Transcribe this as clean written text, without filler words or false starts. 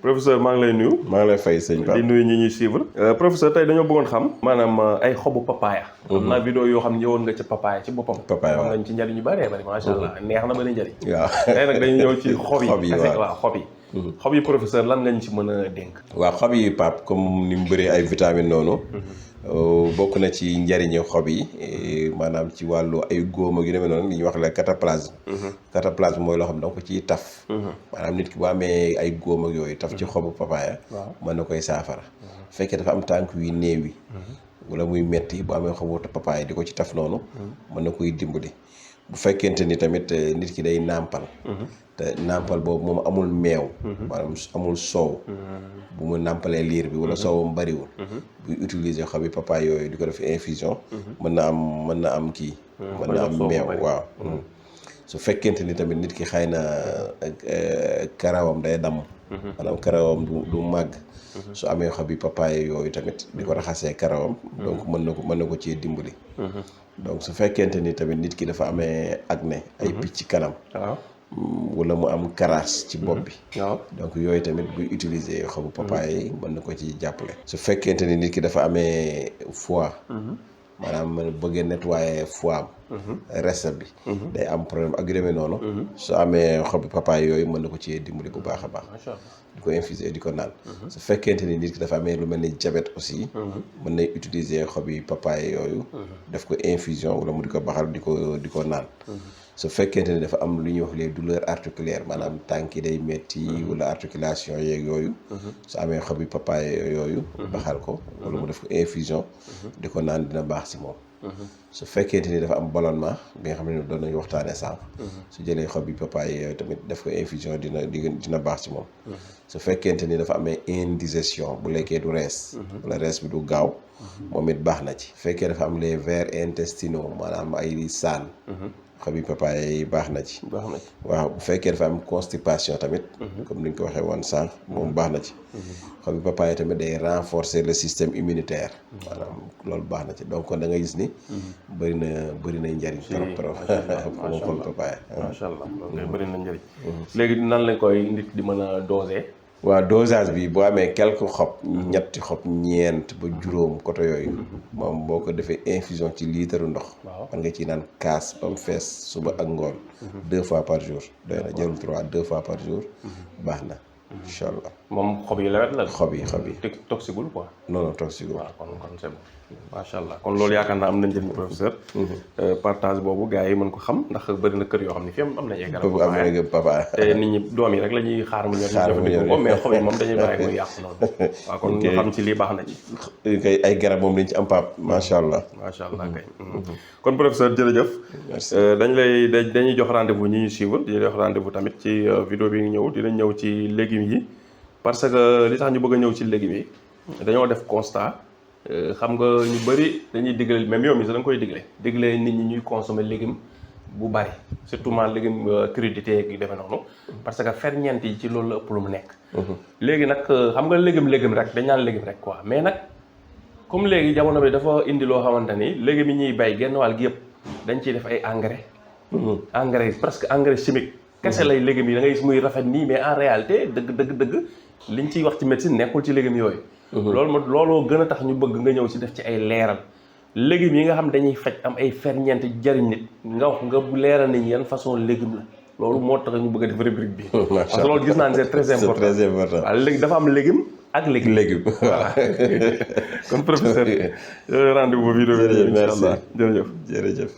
professeur maa ngi lay nuyu. maa ngi lay fay sëñ Pape di nuyu ñi ñuy suivre. professeur tey dañoo bëggoon xam. maanaam ay xobu papaya. am naa vidéo yoo xam ne ñëwoon nga ci papaya ci boppam. papaya waaw nañ ci njëriñ yu bëree bëri macha allah neex na bëri njëriñ. waaw tey nag dañuy ñëw ci xob yi. xob yi waaw xob yi. xob yi professeur lan nga ñu ci mën a dénk. waaw xob yi Pape comme ni mu bëree ay vitamines noonu. bokk na ci njariñu xob yi maanaam ci wàllu ay góom ak yu demee noonu li ñuy wax la cataplasme. Cataplasme mooy loo xam ne da nga ko ciy taf. maanaam nit ki bu amee ay góom ak yooyu taf ci xobu papaya. mën na koy saafara. bu fekkee dafa am tànk yu néew yi. wala muy metti bu amee xobu papaya di ko ci taf noonu. mën na koy dimbali. bu fekkente ni tamit nit ki day nàmpal. te nàmpal boobu moom amul meew. maanaam amul soow. bu mu nàmpalee liir bi wala soowam bariwul. buy utiliser xobi papaye yooyu di ko def infusion. mën na am kii. mën na am meew waaw. su fekkente ni tamit nit ki xëy na karawam day damm. maanaam karawam du màgg. su amee xobi papaye yooyu tamit di ko raxasee karawam. donc mën na ko cee dimbali. donc su fekkente ni tamit nit ki dafa amee acné ay picc kanam. wala mu am karaas ci bopp bi. donc yooyu tamit buy utiliser xobu papaye yi mën na ko ci jàppale. su fekkente ni nit ki dafa amee foie. maanaam bëgg a nettoyer foie am. reste bi. day am problème ak yu demee noonu. su amee xobu papaye yooyu mën na ko ci dimbali bu baax a baax. di ko infuser di ko naan. su fekkente ni nit ki dafa amee lu mel ni diabète aussi. mën nay utiliser xobi papaye yooyu. def ko infusion wala mu di ko baxal di ko naan. su fekkente ni dafa am lu ñuy wax les douleurs articulaires maanaam tànk yi day metti wala articulation yeeg yooyu. su amee xobi papaye yooyu. baxal ko wala mu def ko infusion. di ko naan dina baax si moom. su fekkente ni dafa am ballonnement bi nga xam ne doon nañu waxtaanee sànq. su jëlee xobi papaye yooyu tamit def ko infusion dina baax si moom. su fekkente ni dafa amee indigestion bu lekkee du rees. wala rees bi du gaaw. moom it baax na ci. fekkee dafa am les vers intestinaux maanaam ay saan. xobi papaye yi baax na ci. waaw bu fekkee dafa am constipation tamit. comme ni ñu ko waxee woon sànq moom baax na ci. xobi papaye tamit day renforcer le système immunitaire. maanaam loolu baax na ci donc kon da nga gis ni. bëri na njëriñ. trop moom xobi papaye. macha allah loolu bëri na njëriñ. léegi nan lañ koy nit di mën a doser. waaw dosage bi boo amee quelques xob ñetti xob ñeent ba juróom côté yooyu. moom boo ko defee infusion ci litre ndox. man nga ciy naan kaas ba mu fees suba ak ngoon. 2 fois par jour doy na jarul 3 2 fois par jour. baax na incha allah. moom xob yi lewet la. xob yi. toxigul quoi. non toxigul. waaw kon c'est bon macha allah kon loolu yaakaar naa am na njëriñ professeur. partage boobu gars yi mën ko xam ndax bëri na kër yoo xam ne fii am nañ ay garab papaye te nit ñi doom yi rek la ñuy xaar mu ñor jëfandikoo ko mais xob yi moom dañuy bàyyi muy yàqu noonu. waaw kon ñu xam ci lii baax na ci. kay ay garab moom dañ ci am pap macha allah. macha allah kay. kon professeur jërëjëf. merci dañuy jox rendez-vous ñi ñuy suivre di jox rendez-vous tamit ci vidéo bi ñëw dinañ ñëw ci légumes yi parce que li tax ñu bëgg a ñëw ci légumes yi dañoo def constat. xam nga ñu bëri dañuy digle même yow mi sax da nga koy digle nit ñi ñuy consommer légume bu bari surtout légume crudité gi defe noonu parce que ferñeent yi ci loolu la ëpp lu mu nekk. léegi nag xam nga légume rek dañ naan légume rek quoi mais nag comme léegi jamono bi dafa indi loo xamante ni légumes yi ñuy bay genn wàll gi yëpp dañ ciy def ay engrais. engrais presque engrais chimique. kese lay légumes yi da ngay gis muy rafet nii mais en réalité dëgg liñ ciy wax ci médecine nekkul ci légumes yooyu. looloo gën a tax ñu bëgg nga ñëw si def ci ay leeral légumes yi nga xam dañuy faj am ay ferñeent jariñ nit nga wax nga leeral nañ yan façon légume la loolu moo tax ñu bëgg a def rubrique bi. parce que loolu gis naa ne c'est très important. c'est très important. waaw léegi dafa am légume ak légume. voilà kon professeur rendez-vous vidéo bi. jërëjëf merci incha allah jërëjëf.